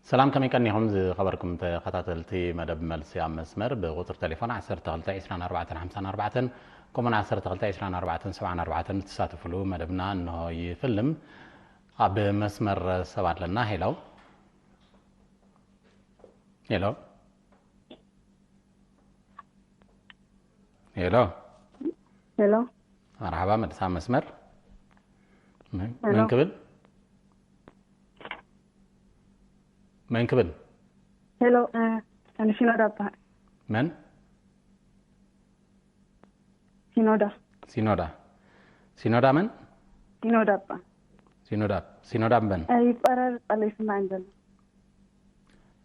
ሰላም፣ ከመይ ቀኒኹም ዝኸበርኩም ተኸታተልቲ መደብ መልሲ ኣብ መስመር? ብቁጽሪ ቴሌፎን ዓሰርተ ክልተ ዕስራን ኣርባዕተን ሓምሳን ኣርባዕተን፣ ከምኡውን ዓሰርተ ክልተ ዕስራን ኣርባዕተን ሰብዓን ኣርባዕተን እትሳተፍሉ መደብና እንሆ ይፍልም። ኣብ መስመር ሰብ ኣለና። ሄሎ፣ ሄሎ፣ ሄሎ። ሄሎ። መርሓባ፣ መልሲ ኣብ መስመር። መን፣ ሄሎ። መን ክብል? መን ክብል? ሄሎ፣ እ፣ ኣነ ሲኖዳ እበሃል። መን? ሲኖዳ። ሲኖዳ። ሲኖዳ መን? ሲኖዳ እበሃል። ሲኖዳ፣ ሲኖዳ መን? እ፣ ይቆራረጽ ኣሎ፣ ይስማዕ ዘሎ።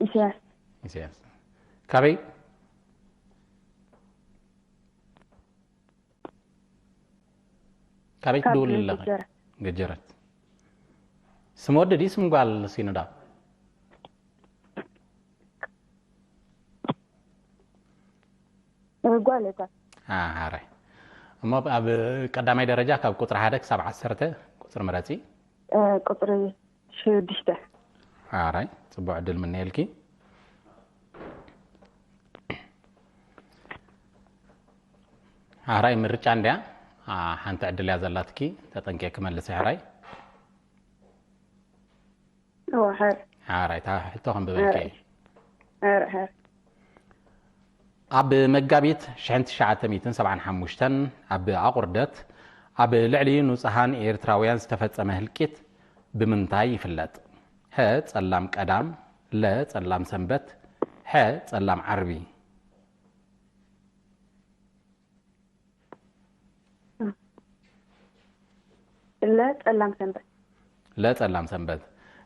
ኢሳያስ። ኢሳያስ። ካበይ? ካበይ ካብ ትድውል ኣለኺ? ገጀረት። ገጀረት። ስም ወዲ ድዩ ስም ጓል ሲኖዳ? ጓል እያ፣ ጓል። አ፣ ሓራይ። እሞ ኣብ ቀዳማይ ደረጃ ካብ ቁጽሪ ሓደ ክሳብ ዓሰርተ ቁጽሪ ምረጺ። እ፣ ቁጽሪ ሽዱሽተ። ሓራይ፣ ጽቡቕ ዕድል ምነየልኪ። ሓራይ ምርጫ እንድያ፣ አ፣ ሓንቲ ዕድል እያ ዘላትኪ፣ ተጠንቂቕኪ መልሲ። ሓራይ። እወ፣ ሓር። ሓራይ፣ እታ ሕቶ ከንብበልኪ እየ። ሓር፣ ሓር። ኣብ መጋቢት ሽሕን ትሽዓተ ሚእትን ሰብዓን ሓሙሽተን ኣብ ኣቑርደት ኣብ ልዕሊ ንጹሃን ኤርትራውያን ዝተፈጸመ ህልቂት ብምንታይ ይፍለጥ? ሀ፣ ጸላም ቀዳም፣ ለ፣ ጸላም ሰንበት፣ ሐ፣ ጸላም ዓርቢ። ለ ጸላም ሰንበት። ለ ጸላም ሰንበት።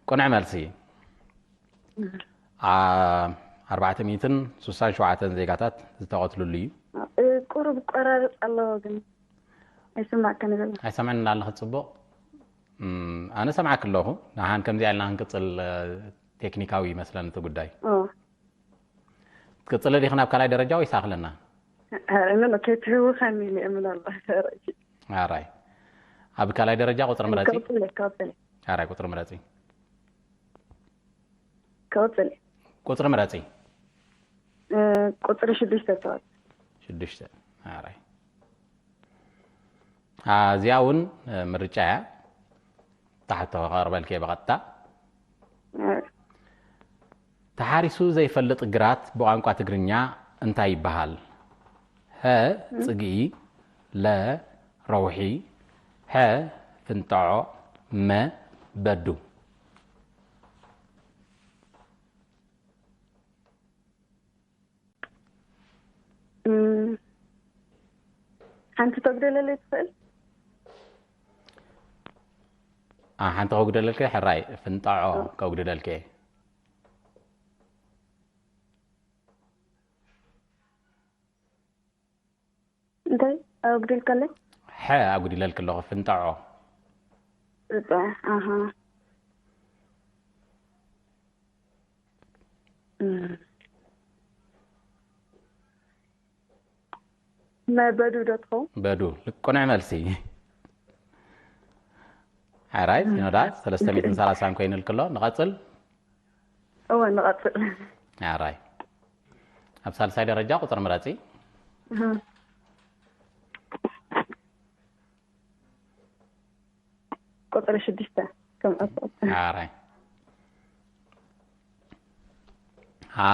ቅኑዕ መልሲ። አ፣ ኣርባዕተ ሚእትን ስሳን ሸውዓተን ዜጋታት ዝተቐትልሉ እዩ። እ፣ ቁሩብ ቆራርጽ ኣለዎ ግን ኣይስማዕካን ዘሎ። ኣይሰምዕን ኣለኺ ጽቡቕ? እም፣ ኣነ ሰምዓኪ ኣለኹ። ንሓን ከምዚኣ ኢልና ክንቅጽል፣ እ፣ ቴክኒካዊ ይመስለኒ እቲ ጉዳይ። ኦ። ትቅጽሊ ዲኺ ናብ ካልኣይ ደረጃ ወይስ ኣኽለና? ኣረ፣ ኖ፣ ኖ፣ ከይትህውኸኒ ኢለ እየ፣ ምን ኣላ፣ ኣረ። ኣራይ። ኣብ ካልኣይ ደረጃ ቁጽሪ ምረጺ። ከውጽለ፣ ከውጽለ። ኣራይ፣ ቁጽሪ ምረጺ። ከውጽለ። ቁጽሪ ምረጺ። እ፣ ቁጽሪ ሽዱሽተ ተዋጽ። ሽዱሽተ። ኣራይ። አ፣ እዚኣ እውን፣ እ፣ ምርጫ እያ። ታሕቶ ከቕርበልኪ እየ ብቐጥታ። እ። ተሓሪሱ ዘይፈልጥ ግራት ብቋንቋ ትግርኛ እንታይ ይበሃል? ሀ፣ ጽግኢ፣ ለ፣ ረውሒ፣ ሐ፣ ፍንጠዖ፣ መ፣ በዱ። እም፣ ሓንቲ ተጉደለለይ ትኽእል? አ፣ ሓንቲ ከጉደለልኪ፣ ሕራይ፣ ፍንጣዖ እ። ከጉድለልኪ። እንታይ ኣጉዲልካለይ? ሐ ኣጉዲለልኪ ኣለኹ፣ ፍንጣዖ። ፍንጣዖ፣ ኣሃ። እም። መበዱ ዶ ትኸውን? በዱ፣ ልክ ቅኑዕ መልሲ። ሓራይ፣ ሲኖዳ፣ ሰለስተ ሚእትን ሰላሳን ኮይኑልኪ ኣሎ። ንቐጽል? እወ፣ ንቐጽል። ሓራይ። ኣብ ሳልሳይ ደረጃ ቁጽሪ ምረጺ። እህ። ቁጽሪ ሽዱሽተ ከም ዕቁብ። ሓራይ። አ፣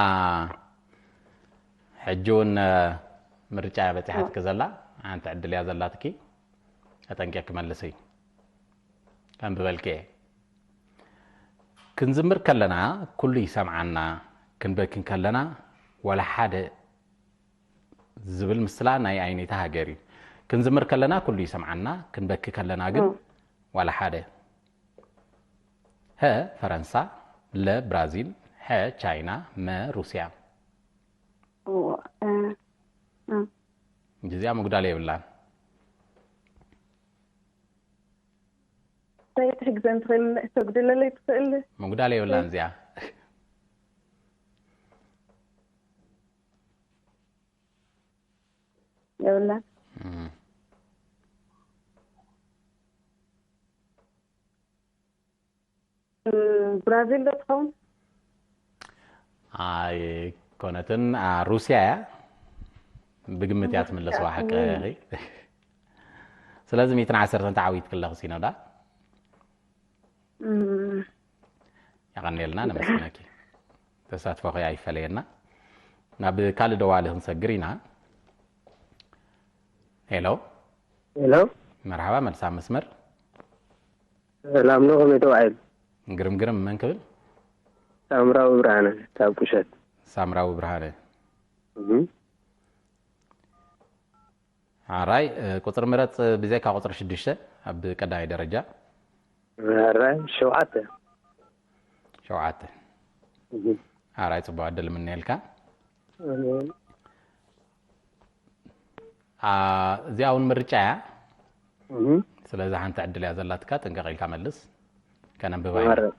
ሕጂ እውን፣ እ፣ ምርጫ እያ በጺሓትኪ ዘላ። ሓንቲ ዕድል እያ ዘላትኪ። ኣጠንቂቕኪ መልሲ። ከንብበልኪ እየ። ክንዝምር ከለና ኩሉ ይሰምዓና፣ ክንበኪ ከለና ዋላ ሓደ ዝብል ምስላ ናይ ኣይኒታ ሃገር እዩ። ክንዝምር ከለና ኩሉ ይሰምዓና፣ ክንበኪ ከለና ግን እ። ዋላ ሓደ። ሀ ፈረንሳ፣ ለ ብራዚል፣ ሐ ቻይና፣ መ ሩስያ። እዎ፣ እ፣ እ። እዚኣ ምጉዳል የብላን። እንታይ ትሕግዘን ትኽእል? ተጉድለለይ ትኽእል? ምጉዳል የብላን እዚኣ። የብላን። እም። እም፣ ብራዚል ዶ ትኸውን? ኣይኮነትን። ሩስያ እያ። ብግምት እያ ትምለስዋ። ሓቂ ኢኺ። ስለዚ ሚእትን ዓሰርተን ተዓዊትኪ ኣለኺ ሲኖዳ። የቐንየልና፣ ነመስግነኪ። ተሳትፎኺ ኣይፈለየና። ናብ ካልእ ደዋሊ ክንሰግር ኢና። ሄሎ። ሄሎ። መርሓባ፣ መልሳ መስመር። ሰላም ዶ፣ ከመይ ተባሂሉ? ግርም ግርም፣ መን ክብል? ሳምራዊ ብርሃነ ካብ ቁሸት። ሳምራዊ ብርሃነ። እም። ኣራይ፣ ቁጽሪ ምረጽ ብዘይካ ቁጽሪ ሽዱሽተ ኣብ ቀዳማይ ደረጃ። ኣራይ፣ ሸውዓተ። ሸውዓተ። እም። ኣራይ፣ ጽቡቕ ዕድል ምነየልካ። እም። ኣ፣ እዚኣ እውን ምርጫ እያ። እም። ስለዚ ሓንቲ ዕድል እያ ዘላትካ፣ ጥንቅቕ ኢልካ መልስ። ከነንብባ ኢና። ኣራይ።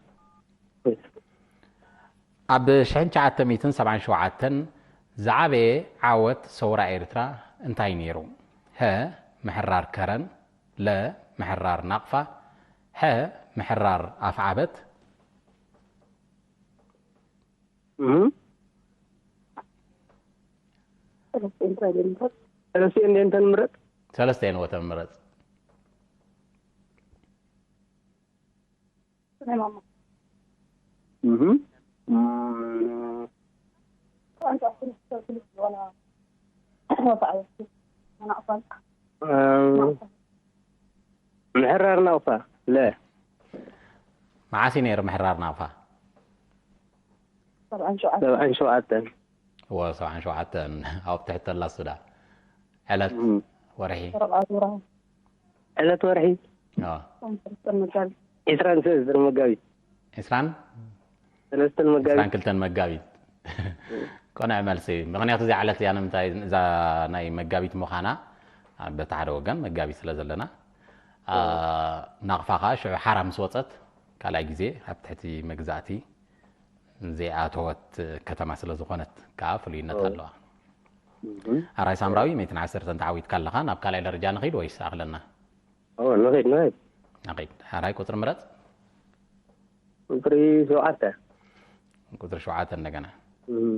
ኣብ ሽሕን ትሽዓተ ሚእትን ሰብዓን ሸውዓተን ዝዓበየ ዓወት ሰውራ ኤርትራ እንታይ ነይሩ? ሀ፣ ምሕራር ከረን፣ ለ፣ ምሕራር ናቕፋ፣ ሐ፣ ምሕራር ኣፍዓበት። እም። ሰለስቲኤን እንተን ምረጽ። ሰለስቲኤን ወተን ምረጽ። እም። ምሕራር ናቕፋ፣ ለ። መዓስ እዩ ነይሩ ምሕራር ናቕፋ? ሰብዓን ሸውዓተን። ሰብዓን ሸውዓተን። እወ፣ ሰብዓን ሸውዓተን። ኣብ ትሕቲ ኣላ ሱዳ። ዕለት፣ እም። ወርሒ። ዕለት ወርሒ። ኦ። ዒስራን ሰለስተን መጋቢት። ዒስራን? ሰለስተን መጋቢት። ዒስራን ክልተን መጋቢት። ቅኑዕ መልሲ። ምኽንያቱ እዚኣ ዕለት እዚኣ ንምንታይ እዛ ናይ መጋቢት ምዃና፣ በቲ ሓደ ወገን መጋቢት ስለ ዘለና፣ አ፣ ናቕፋ ኸኣ ሽዑ ሓራ ምስ ወጸት ካልኣይ ግዜ ኣብ ትሕቲ መግዛእቲ ዘይኣተወት ከተማ ስለ ዝኾነት ከኣ ፍሉይነት ኦ። ኣለዋ። እም። ኣራይ ሳምራዊ፣ ሚእትን ዓሰርተን ተዓዊትካ ኣለኻ። ናብ ካልኣይ ደረጃ ንኺድ ወይስ ኣኽለና? ኦ፣ ንኺድ፣ ንኺድ። ንኺድ። ኣራይ ቁጽሪ ምረጽ። ቁጽሪ ሸውዓተ። ቁጽሪ ሸውዓተ እንደገና። እም።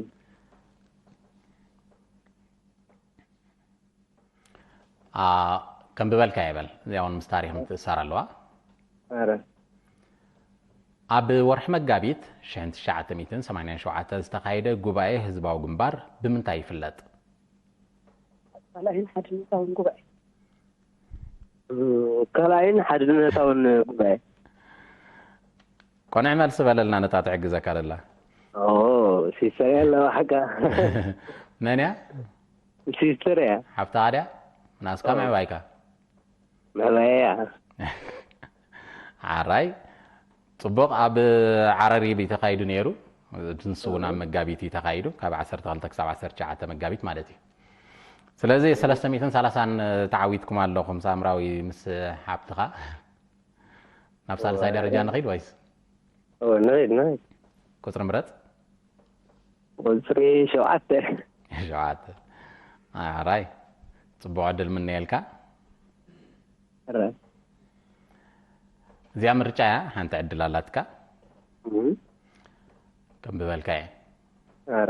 አ፣ ከም ብበልካ ይበል። እዚኣ እውን ምስ ታሪኽ ምትእሳር ኣለዋ። ኣረ። ኣብ ወርሒ መጋቢት ሽሕን ትሽዓተ ሚእትን ሰማንያን ሸውዓተን ዝተኻየደ ጉባኤ ህዝባዊ ግንባር ብምንታይ ይፍለጥ? ካልኣይን ሓድነታውን ጉባኤ። ካልኣይን ሓድነታውን ጉባኤ። ቆንዕ መልሲ በለልና፣ ነታ ትዕግዘካ ደላ። ኦ፣ ሲስተር እያ ኣለዋ ሓቃ። መን እያ? ሲስተር እያ። ሓፍትኻ ድያ? ናስካ ኦ። ምዕባይካ? ምዕባይ እያ። ዓራይ፣ ጽቡቕ። ኣብ ዓረሪቢ ተኻይዱ ነይሩ። ንሱ እውን ኣብ መጋቢት እዩ ተኻይዱ፣ ካብ ዓሰርተ ክልተ ክሳብ ዓሰርተ ትሽዓተ መጋቢት ማለት እዩ። ስለዚ ሰለስተ ሚእትን ሰላሳን ተዓዊትኩም ኣለኹም፣ ሳምራዊ ምስ ሓብትኻ። ናብ ሳልሳይ ደረጃ ንኺድ ወይስ? ኦ፣ ንኺድ፣ ንኺድ። ቁጽሪ ምረጽ። ቁጽሪ ሸውዓተ። ሸውዓተ። ኣራይ። ጽቡቕ ዕድል ምነየልካ። ኣረ። እዚኣ ምርጫ እያ፣ ሓንቲ ዕድል ኣላትካ። እም። ከም ብበልካ እየ። ኣረ።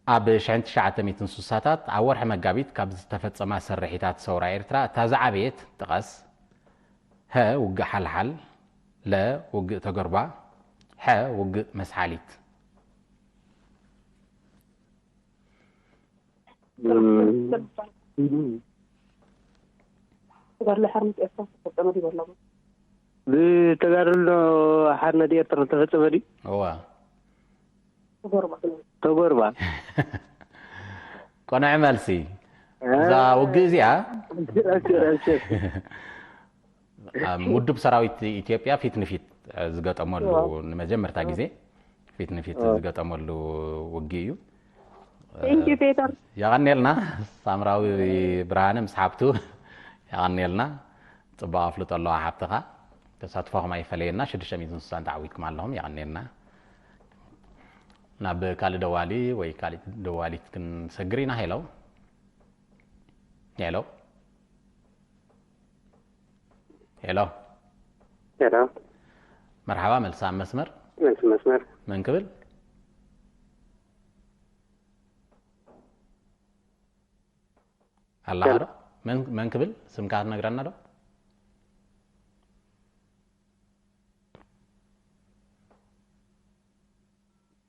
ኣብ ሽሕን ትሽዓተ ሚእትን ስሳታት ኣብ ወርሒ መጋቢት ካብ ዝተፈጸማ ስርሒታት ሰውራ ኤርትራ እታ ዝዓበየት ጥቀስ። ሀ፣ ውግእ ሓልሓል፣ ለ፣ ውግእ ተገርባ፣ ሐ፣ ውግእ መስሓሊት። እም። ተጋድሎ ሓርነት ኤርትራ ዝተፈጸመ ድዩ ኣሎ? ብተጋድሎ ሓርነት ኤርትራ ዝተፈጸመ ድዩ? እዋ። ተጎርባ። ተጎርባ። ቆንዕ መልሲ። አ። እዛ ውግእ እዚኣ ኣሽር፣ ኣሽር፣ ኣሽር። ኣብ ውድብ ሰራዊት ኢትዮጵያ ፊት ንፊት ዝገጠመሉ፣ እዎ። ንመጀመርታ እዎ። ግዜ ፊት ንፊት እዎ። ዝገጠመሉ ውግእ እዩ። Thank you፣ ፔተር። የቐንየልና። ሳምራዊ ብርሃነ ምስ ሓብቱ የቐንየልና። ጽቡቕ ኣፍልጦ ኣለዋ ሓብትኻ። ተሳትፎኹም ኣይፈለየና። ሽዱሽተ ሚእትን ስሳን ተዓዊትኩም ኣለኹም። የቐንየልና። ናብ ካልእ ደዋሊ ወይ ካልእ ደዋሊት ክንሰግር ኢና። ሄሎ። ሄሎ። ሄሎ። ሄሎ። መርሓባ፣ መልሲ ኣብ መስመር። መልሲ መስመር። መን ክብል? ኣለኻ ዶ? መን መን ክብል? ስምካ ክትነግረና ዶ?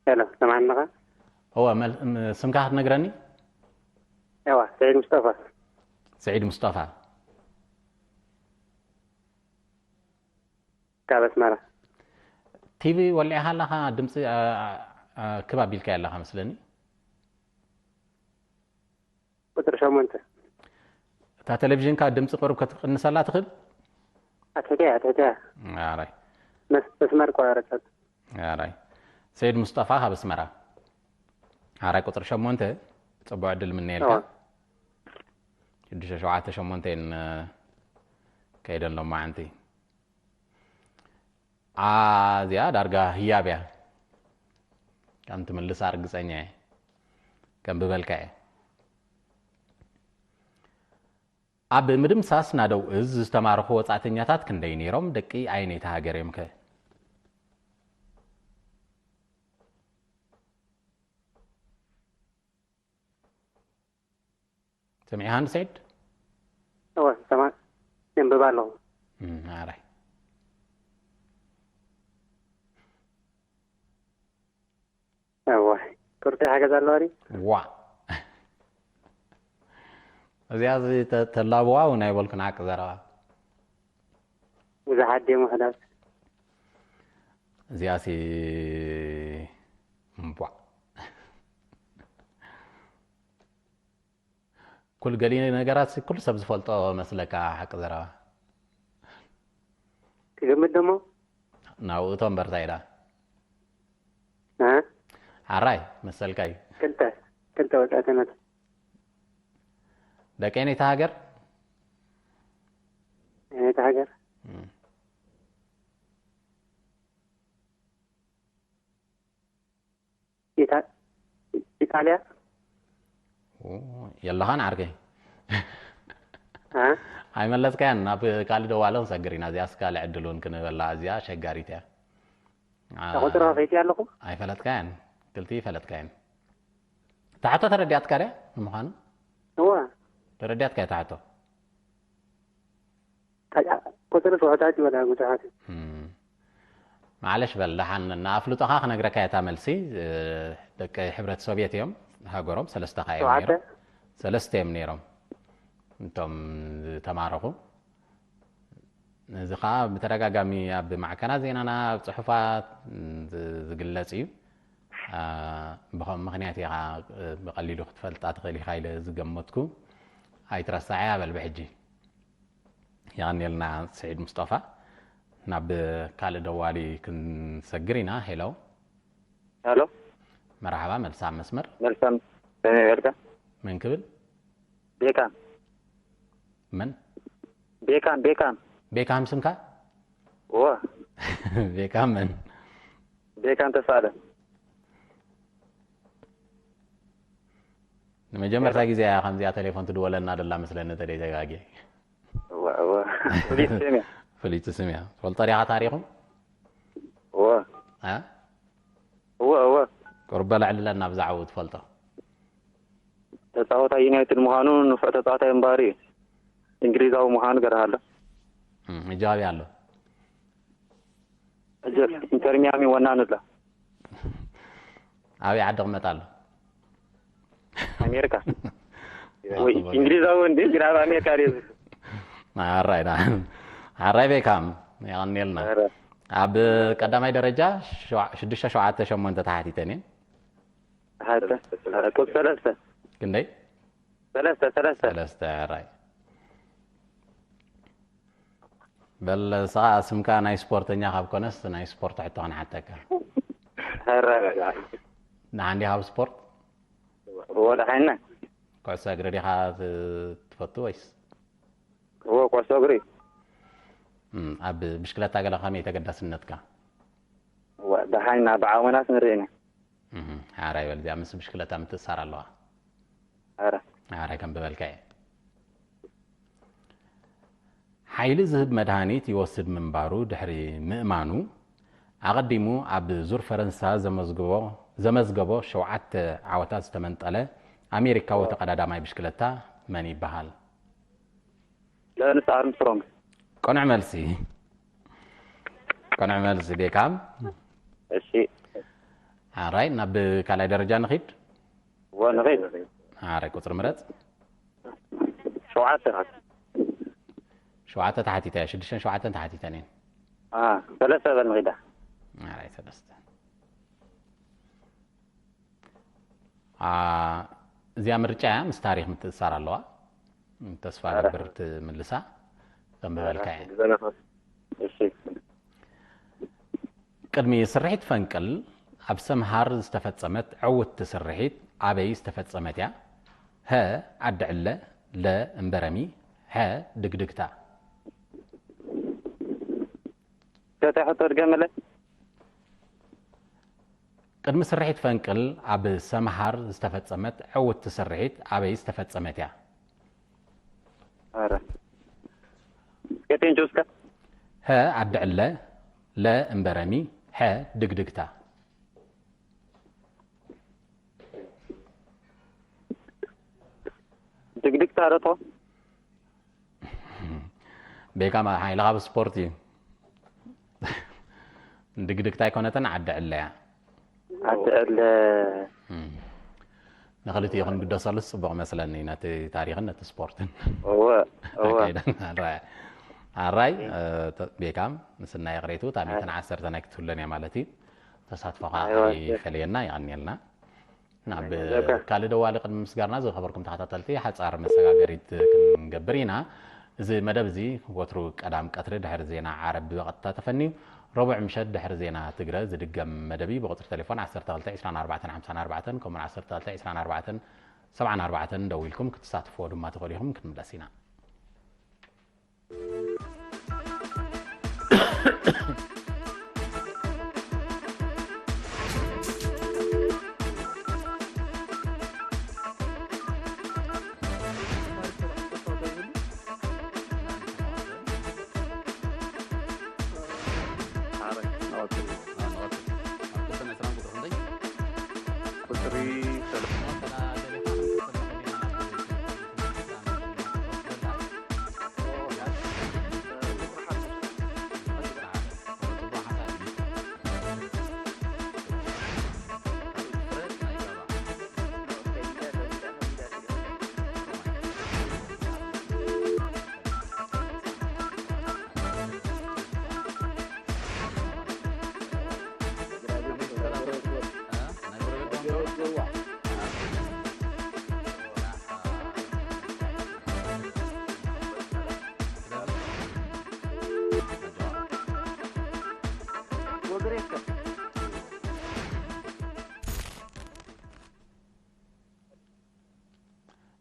ሄሎ፣ ሰማዕኒ ዲኻ? እወ፣ መል- ም- ስምካ ክትነግረኒ? እወ፣ ስዒድ ሙስጠፋ። ስዒድ ሙስጠፋ። ካብ ኣስመራ። ቲቪ ወሊዕኻ ኣለኻ፣ ድምፂ ኣ- ኣ- ክብ ኣቢልካ ኣለኻ መስለኒ። ቁፅሪ ሸሞንተ። እታ ቴሌቪዥንካ ድምፂ ቅሩብ ክትቅንሰላ ትኽእል? ኣትሕትያ ኣትሕትያ። ኣራይ መስ- መስመር ቆራረፀት። ኣራይ። ሰይድ ሙስጠፋ ካብ ኣስመራ። ኣራይ ቁፅሪ ሸሞንተ። ፅቡቅ ዕድል ምነየልካ። እዋ። ሽዱሽተ ሸውዓተ ሸሞንተ እየን ከይደን ሎማዓንቲ። ኣዚኣ ዳርጋ ህያብ እያ። ከም ትምልሳ ርግፀኛ እየ። ከም ብበልካ እየ። ኣብ ምድምሳስ ናደው እዝ ዝተማረኹ ወጻእተኛታት ክንደይ ነይሮም? ደቂ ኣየነይቲ ሃገር እዮም ከ? ሰሚዕሃኒ ሰይድ? እወ፣ ሰማ- የንብብ ኣለኹ። እም፣ ኣራይ። እወ፣ ቅርጺ ሓገዝ ኣለዋ ድዩ? ዋ። እዚኣ እዚ ተ- ተላብዋ እውን ኣይበልኩን ሓቂ ዘረባ። ብዙሓት ድዮም ውሑዳት? እዚኣ ሲ እምቧ። ኩል ገሊ ነገራት ሲ ኩሉ ሰብ ዝፈልጦ መስለካ ሓቂ ዘረባ። ክግምት ደሞ? ናብኡ እቶም በርታ ኢዳ። እ? ሓራይ መሰልካይ። ክልተ፣ ክልተ ወጻእተናት። ደቂ ኣየነይቲ ሃገር? ኣየነይቲ ሃገር? እም። ኢታ-፣ ኢጣልያ? ኦ፣ የለኻን ዓርከይ። እ? ኣይመለስካያን። ናብ ካልእ ደዋለ ክንሰግር ኢና። እዚኣስ ካልእ ዕድል እውን ክንበላ። እዚኣ ኣሸጋሪት እያ። ኣ፣ ቁጽሪ ከፊተ ኣለኹ? ኣይፈለጥካያን። ክልቲ ይፈለጥካያን። ታሕቶ ተረዲኣትካ ድያ ንምዃኑ? እወ። ተረዲኣትካ እያ ታሕቶ? ታ-፣ ቁጽሪ ትሑታት ይበላ ብዙሓት። እም። ማዕለሽ በል፣ ደሓን ንኣፍልጦኻ ክነግረካ እያ እታ መልሲ። እ፣ ደቂ ሕብረት ሶቭየት እዮም፣ ሃገሮም ሰለስተ ኸኣ እዮም ሸውዓተ? ነይሮም። ሰለስተ እዮም ነይሮም እቶም ዝተማረኹ። እዚ ኸኣ ብተደጋጋሚ ኣብ ማዕከናት ዜናና፣ ኣብ ጽሑፋት፣ እ፣ ዝ-፣ ዝግለጽ እዩ። ኣ፣ ብኸም ምኽንያት ኢኻ፣ እ፣ ብቐሊሉ ክትፈልጣ ትኽእል ኢኻ ኢለ ዝገመትኩ ኣይትረሳዕያ በል ብሕጂ። የቐንየልና ስዒድ ሙስጠፋ። ናብ ካልእ ደዋሊ ክንሰግር ኢና። ሄሎ። ሄሎ። መርሓባ፣ መልሳ ኣብ መስመር። መልካም። ከመይ በልካ? መን ክብል? ቤካም። መን? ቤካም፣ ቤካም። ቤካም ስምካ? እወ። ቤካም መን? ቤካም ተስፋኣለም። ንመጀመርታ ግዜ እያ ከምዚኣ ቴሌፎን ትድወለና ደላ መስለኒ፣ ተደይ ተጋግየ። እወ፣ እወ። ፍሉይ ስም እያ። ፍልይቲ ስም እያ። ትፈልጦ ዲኻ ታሪኹ? እወ። ኣ? እወ፣ እወ። ቁርብ በል ኣዕልለና ብዛዕባኡ ትፈልጦ። ተጻዋታይ ዩናይትድ ምዃኑ፣ ንፉዕ ተጻዋታይ እምበኣር እዩ። እንግሊዛዊ ምዃኑ ገርሃሎ። እም፣ ሕጂ ኣበይ ኣሎ? ሕጂ ኢንተር ሚያሚ ወናኒ ኣሎ። ኣበይ ዓዲ ክመጣ ኣሎ? ኣሜሪካ። ኣቶ ወይ በርሄ። እንግሊዛዊ እንዲ ግን ኣብ ኣሜሪካ ድዩ? ኣራይ ዳ-፣ ኣራይ ቤካም፣ የቐንየልና። ኧረ። ኣብ ቀዳማይ ደረጃ ሸዋ-፣ ሽዱሽተ ሸውዓተ ሸሞንተ ተሓቲተን እየን። ሓደ፣ ቁጽሪ ሰለስተ። ክንደይ? ሰለስተ፣ ሰለስተ። ሰለስተ፣ ኣራይ። በል፣ ንስኻ ስምካ ናይ ስፖርተኛ ካብ ኮነስ፣ ናይ ስፖርት ሕቶ ክንሓተካ። ኧረ። ንሓንዲ ካብ ስፖርት? ወደ ሓይና። ኩዕሶ እግሪ ዲኻ ት-፣ ትፈቱ ወይስ? እወ፣ ኩዕሶ እግሪ። እም፣ ኣብ ብሽክለታ ገለ ከመይ ተገዳስነትካ? እወ፣ ደሓይና ብዓወናት ንርኢ ኢና። እም፣ ሓራይ በል፣ እዚኣ ምስ ብሽክለታ ምትእሳር ኣለዋ። ኧረ። ሓራይ ከም ዝበልካ እየ። ሓይሊ ዝህብ መድሃኒት ይወስድ ምንባሩ ድሕሪ ምእማኑ፣ ኣቐዲሙ ኣብ ዙር ፈረንሳ ዘመዝግቦ-፣ ዘመዝገቦ ሸውዓተ ዓወታት ዝተመንጠለ ኣሜሪካዊ ተቐዳዳማይ ብሽክለታ መን ይበሃል? ለንስ ኣርምስትሮንግ። ቅኑዕ መልሲ። ቅኑዕ መልሲ ቤካም። እሺ። ኣራይ ናብ ካልኣይ ደረጃ ንኺድ። ወንኺድ። ኣራይ ቁፅሪ ምረፅ። ሸውዓተ። ሸውዓተ ተሓቲተ እያ። ሽዱሽተን ሸውዓተን ተሓቲተን እየን። ሰለስተ በል ንኺዳ። ኣራይ ሰለስተ። እዚኣ ምርጫ እያ፣ ምስ ታሪኽ ምትእሳር ኣለዋ። ተስፋ ገብር ትምልሳ። ከም ዝበልካ እየ። ዝበለኸ። እሺ። ቅድሚ ስርሒት ፈንቅል ኣብ ሰምሃር ዝተፈጸመት ዕውትቲ ስርሒት ኣበይ ዝተፈጸመት እያ? ሀ ዓዲ ዕለ፣ ለ እምበረሚ፣ ሐ ድግድግታ። ከታ ሕቶ ድገመለ። ቅድሚ ስርሒት ፈንቅል ኣብ ሰምሃር ዝተፈጸመት ዕውትቲ ስርሒት ኣበይ ዝተፈጸመት እያ? ኣረ። ከቴንጆስካ። ሀ ዓዲ ዕለ፣ ለ እምበረሚ፣ ሐ ድግድግታ። ድግድግታ ረቶ። ቤካ ሓይልኻ ብስፖርት እዩ። ድግድግታ ኣይኮነትን ዓዲ ዕለ እያ። ዓዲ ዕለ። ንክልቲኡ ክንግደሰሉስ ጽቡቕ መስለኒ፣ ነቲ ታሪኽን ነቲ ስፖርትን። እወ እወ። ኣራይ፣ ኣራይ፣ ቤካም ምስናይ ይቕሬቱ፣ እታ ሚእትን ዓሰርተ ናይ ክትህሉን እያ ማለት እዩ። ተሳትፎኻ ኣይዋ፣ ኣይፈለየና፣ የቐንየልና። ናብ ካልእ ደዋሊ ቅድሚ ምስጋርና ዝኸበርኩም ተኸታተልቲ ሓጻር መሰጋገሪት ክንገብር ኢና። እዚ መደብ እዚ ወትሩ ቀዳም ቀትሪ ድሕሪ ዜና ዓረብ ብቐጥታ ተፈንዩ፣ ረቡዕ ምሸት ድሕሪ ዜና ትግረ ዝድገም መደብ እዩ። ብቁጽሪ ቴሌፎን ዓሰርተ ክልተ ዕስራን ኣርባዕተን ሓምሳን ኣርባዕተን ከምኡውን ዓሰርተ ክልተ ዕስራን ኣርባዕተን ሰብዓን ኣርባዕተን ደዊልኩም ክትሳትፍዎ ድማ ትኽእሉ ኢኹም። ክንምለስ ኢና።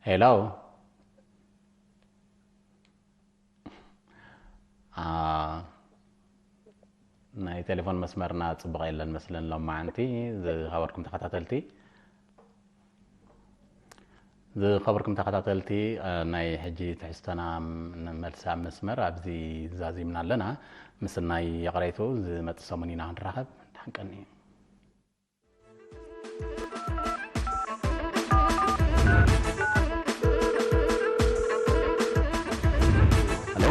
ሄሎ። ናይ ቴሌፎን መስመርና ጽቡቕ የለን መስለን ሎማዓንቲ። ዝኸበርኩም ተኸታተልቲ ዝኸበርኩም ተኸታተልቲ፣ ናይ ሕጂ ትሕዝቶና መልሲ ኣብ መስመር ኣብዚ ዛዚምና ኣለና። ምስናይ ይቕሬቱ ዝመጽእ ሰሙን ኢና ክንራኸብ። ደሓን ቀኒ። ሄሎ፣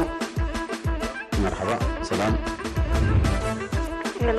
መርሓባ፣ ሰላም። ሄሎ።